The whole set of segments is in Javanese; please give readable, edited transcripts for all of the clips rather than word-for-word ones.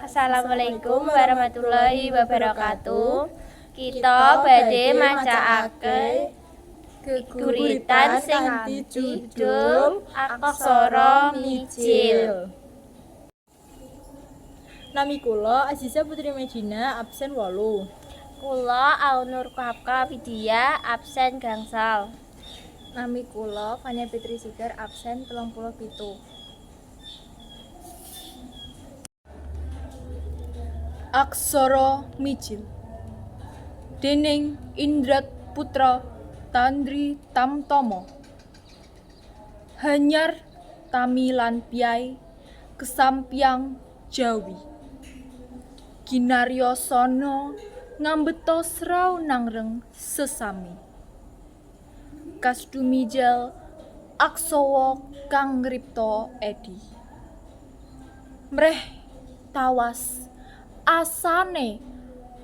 Assalamualaikum warahmatullahi wabarakatuh. Kita badhe macakake geguritan sing kanthi judul Aksara Mijil. Nami kula Aziza Putri Medina, absen 8. Kula Aunur Kafka Vidya, absen 5. Nami kula Fania Fitri Sigar, absen 37. Aksara Mijil dening Indrat Putra Tandri Tamtomo. Hanyar tami lan pyai kesampyang Jawi. Kinarya sana ngambeta sraunangreng sesami. Kasdumijel aksawa kang ngripta edi. Mreh tawas asane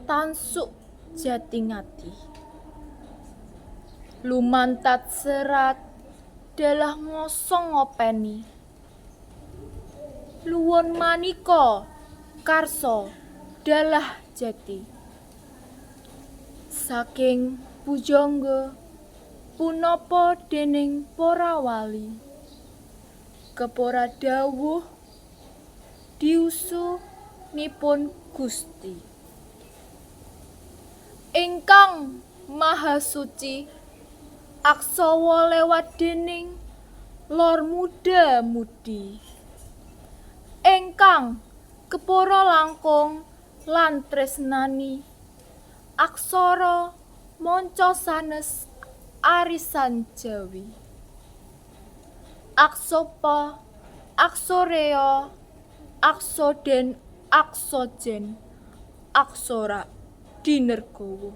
tansuk jatingati. Lumantat serat dalah ngosong ngopeni. Luwun manika karsa dalah jati. Saking pujangga punapa dening para wali. Kepora dawuh diusunipun Gusti. Ingkang Maha Suci aksawa lewat dening lor muda-mudi. Ingkang kepara langkung lan tresnani aksara manca sanes arisan Jawi. Aksopa, aksorea, aksoden, aksojen, aksora dinergawa.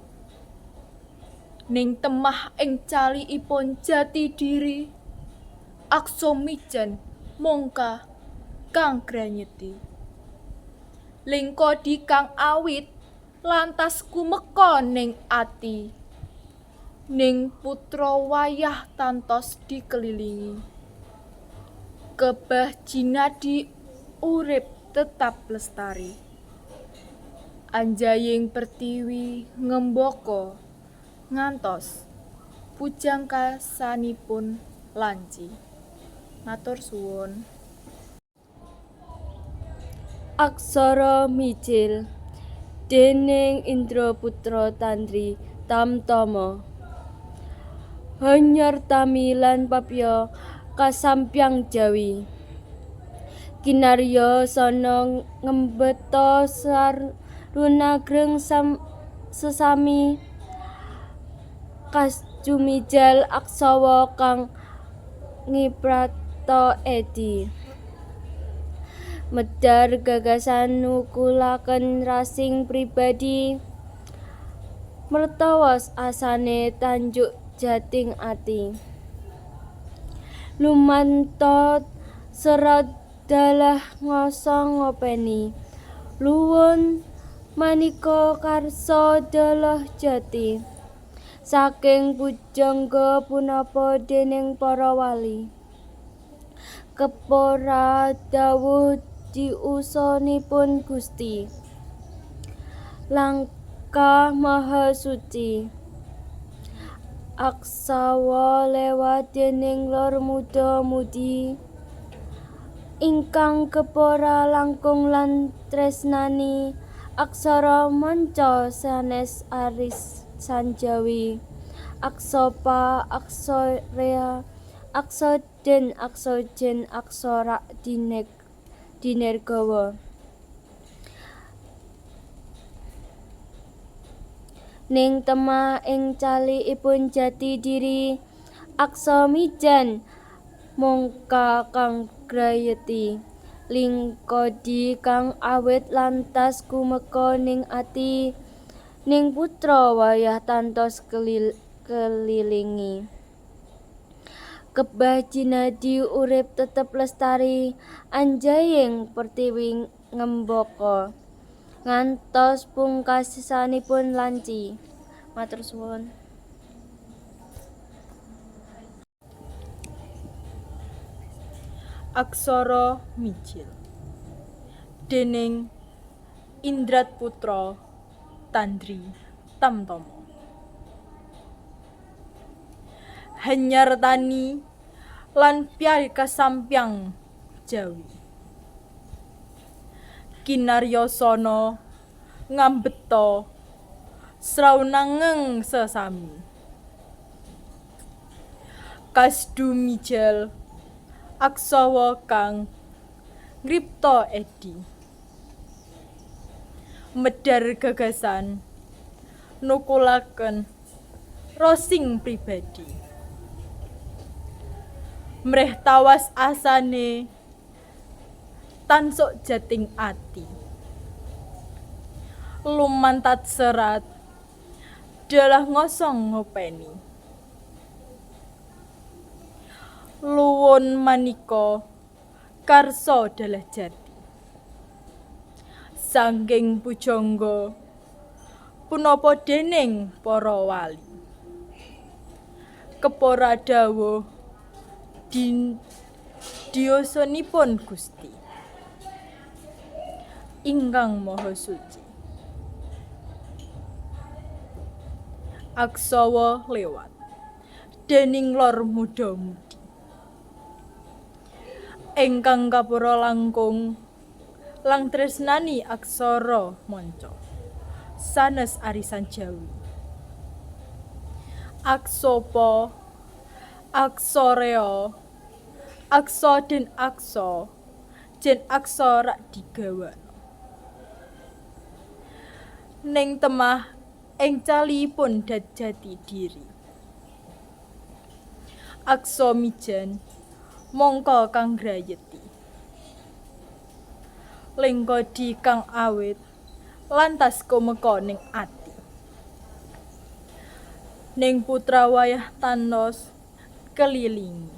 Ning temah ing calikipun jati diri, aksa mijan mongka kang granyeti. Lingkadi kang awit lantas kumeka ning ati. Ning putra wayah tantos dikelilingi. Kebah jinadi urip tetap lestari. Anjaying pertiwi ngembaka ngantos pujangkasanipun lanci. Matur suwun. Aksara Mijil dening Indra Putra Tandri Tamtomo. Hanyar tami lan papya kasampyang Jawi. Kinarya sana ngembeta sarunagreng sesami. Kasdumijel aksawa kang ngiprata edi. Medhar gagasan nukulaken rasing pribadi. Mertawas asane tanjuk jating ati. Lumanta serat dalah ngosong ngopeni. Luwun manika karsa dalah jati. Saking pujangga punapa dening para wali. Kepora dawuh diusunipun Gusti. Langkah Maha Suci. Aksawa lewat dening lor muda-mudi. Ingkang kepora langkung lan tresnani aksara manca sanes arisan Jawi. Aksopa, aksorea, aksoden, aksojen, aksora dinergawa. Ning temah ing calikipun jati diri, aksa mijan mongka kang grayeti. Lingkadi kang awit lantas kumeka ning ati. Ning putra wayah tantos kelilingi. Kebah jinadi urip tetep lestari. Anjaying pertiwi ngembaka ngantos pungkasanipun lanci. Matur suwun. Aksara Mijil dening Indrat Putra Tandri Tamtomo. Hanyartani lan pyai kasampyang Jawi. Kinaryosana ngambeta sraunangeng sesami. Kasdumijel aksawa kang ngripta edi. Medhar gagasan nukulaken rosing pribadi. Mreh tawas asane tansuk jating ati. Lumantat serat dalah ngosong ngopeni. Luwun manika karsa dalah jati. Sangking pujangga punapa dening para wali. Kepara dawuh diyosanipun Gusti ingkang Maha Suci. Aksawa lewat dening lor muda-mudi. Ingkang kapura langkung lang tresnani aksara manca sanes arisan Jawi. Aksopa, aksorea, aksa den aksa, jen aksa rak digawana. Ning temah ing calipun jati diri. Aksa mijen mongko kang grayeti. Lengkadi kang awit lantas kumeka ning ati. Ning putra wayah tanos kelilingi.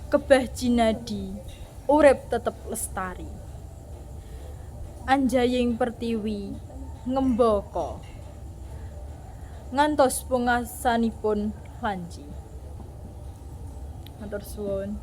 Kebah jinadi urip tetep lestari. Anjaying pertiwi ngembaka ngantos pungasanipun lanji. Matur suwun.